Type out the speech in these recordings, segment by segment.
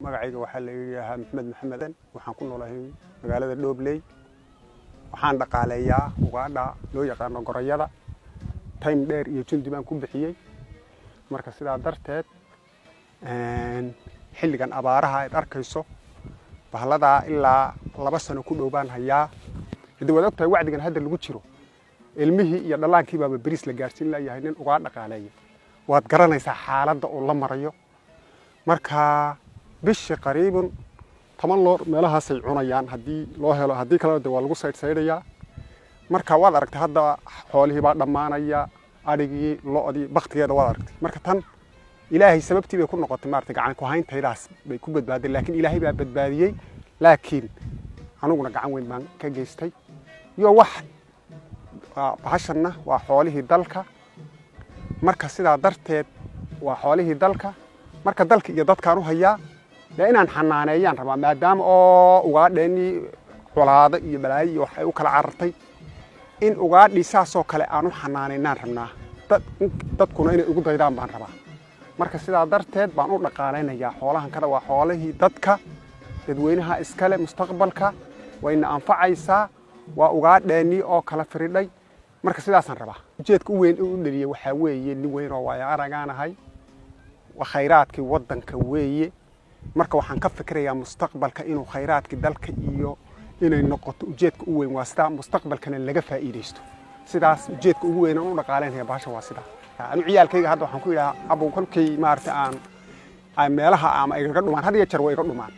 Magacayga waxaa la yidhaahaa Maxamed Maxameden. Waxaan ku noolahay magaalada Dhoobley. Waxaan dhaqaaleeyaa ugaadha loo yaqaano gorayada. Time dheer iyo jundi baan ku bixiyey. Marka sidaa darteed, xilligan abaaraha aad arkayso, bahladaa ilaa 2 sano ku dhow baan hayaa. Haddi waad ogtahay wacdigan hadda lagu jiro, ilmihii iyo dhallaankii baaba beriis la gaarsiin layahay. Nin ugaa dhaqaaleeya waad garanaysaa xaaladda uu la marayo. Marka bishii qariibun 10 loor meelahaasay cunayaan haddii loo helo, haddii kalena de waa lagu saydhsaydhayaa. Marka waad aragtay, hadda xoolihii baa dhammaanaya, adhigii, lo'dii baktigeeda waad aragtay. Marka tan Ilaahay sababtii bay ku noqotay, maaragtay, gacan ku hayntaydaas bay ku badbaaday, laakiin Ilaahay baa badbaadiyey, laakiin aniguna gacan weyn baan ka geystay. Iyo wax bahashanna waa xoolihii dalka. Marka sidaa darteed waa xoolihii dalka. Marka dalka iyo dadkaan u hayaa dee inaan xanaaneeyaan rabaa, maadaama oo ugaadheennii colaado iyo balaayo iyo wax ay u kala carartay. In ugaadhii saasoo kale aan u xanaanaynaan rabnaa, dadkuna inay ugu daydaan baan rabaa. Marka sidaa darteed baan u dhaqaalaynayaa xoolahan kada. Waa xoolihii dadka, dadweynaha iskale, mustaqbalka wayna anfacaysaa. Waa ugaadheennii oo kala firidhay. Marka sidaasaan rabaa. Ujeedka u weyn u dhaliyey waxaa weeye, nin weyn oo waayo aragaanahay, khayraadkii waddanka weeye. Marka waxaan ka fikirayaa mustaqbalka inuu khayraadkii dalka iyo inay noqoto. Ujeedka u weyn waa sidaa, mustaqbalkana laga faa'iidaysto. Sidaas ujeedka ugu weyn aan u dhaqaalaynaya bahasha waa sidaa. Anu ciyaalkayga hadda waxaan ku yidhaha, abow, kolkay maaragtay aan meelaha ama igaga dhumaan, had iyo jeer way iga dhumaan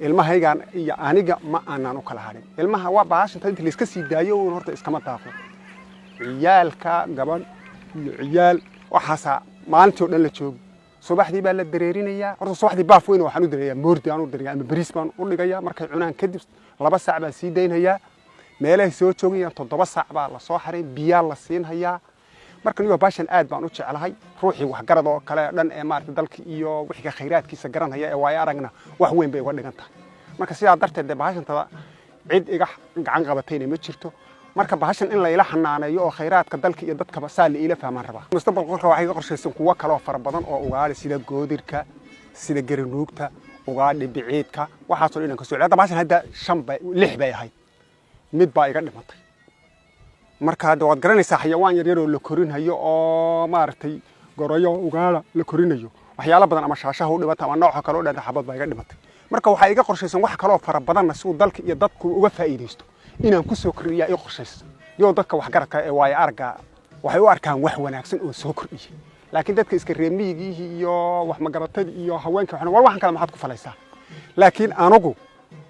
ilmahaygan iyo aniga, ma aanan u kala hadhin. Ilmaha waa bahashanta inta layska sii daayo uun horta iskama daaqo. Ciyaalka, gabadh iyo ciyaal, waxaasaa maalintii o dhan la joogo. Subaxdii baa la dareerinayaa. Horta subaxdii baaf weyn waxaan u dareeyaa, moordi aan u dareeyaa ama bariis baan u dhigayaa. Markay cunaan kadib 2 saac baan sii daynhayaa. Meelahay soo joogayaan 7 saac baa la soo xaray, biyaa la siinhayaa. Marka niyo baashan aad baan u jeclahay. Ruuxii waxgarad oo kale dhan ee maaragtay dalka iyo wixii khayraadkiisa garanhaya ee waayo aragna, wax weyn bay uga dhigan tahay. Marka sidaa darteed dee bahashantada cid iga gacan qabatayna ma jirto. Marka bahashan in layla xanaaneeyo oo khayraadka dalka iyo dadkaba saa la iila fahmaan rabaa. Mustaqbalka kolka waxay iga qorshaysan kuwo kaloo fara badan oo ugaadhi, sida goodirka, sida garanuugta, ugaadhi biciidka, waxaasoo dhan inaan ka soo. Hadda bahashan hadda shan bay, lix bay ahayd, mid baa iga dhimatay. Marka hadda waad garanaysaa, xayawaan yar yar oo la korinayo oo maaragtay gorayo ugaadha la korinayo, waxyaalo badan ama shaashaha u dhimata ama nooca kale u dhintay, xabad baa iga dhimatay. Marka waxaa iga qorshaysan wax kaloo fara badanna, si uu dalka iyo dadku uga faa'iidaysto, inaan ku soo kordhiyaa ii qorshaysan. Iyo dadka waxgaradka ee waayo aragga waxay u arkaan wax wanaagsan oo soo kordhiyay, laakiin dadka iska reer miyigii iyo wax magaratadii iyo haweenka waxna war waxan kale maxaad ku falaysaa? Laakiin anugu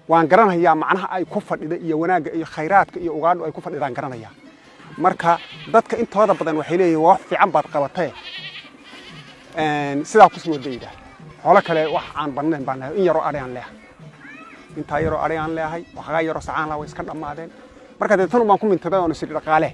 waan garanayaa macnaha ay ku fadhida iyo wanaagga iyo khayraadka iyo ugaadhu ay ku fadhidaan garanayaa. Marka dadka intooda badan waxay leeyihin, "Waa wax fiican baad qabatee, sidaa kusii wadayda." Xoolo kale wax aan badnayn baan lehay, in yaroo adhi aan leehay, intaa yaroo adhi aan leehay, waxagaa yaroo sacaan laha way iska dhammaadeen. Marka dee tan baan ku mintaday oon isiri dhaqaale.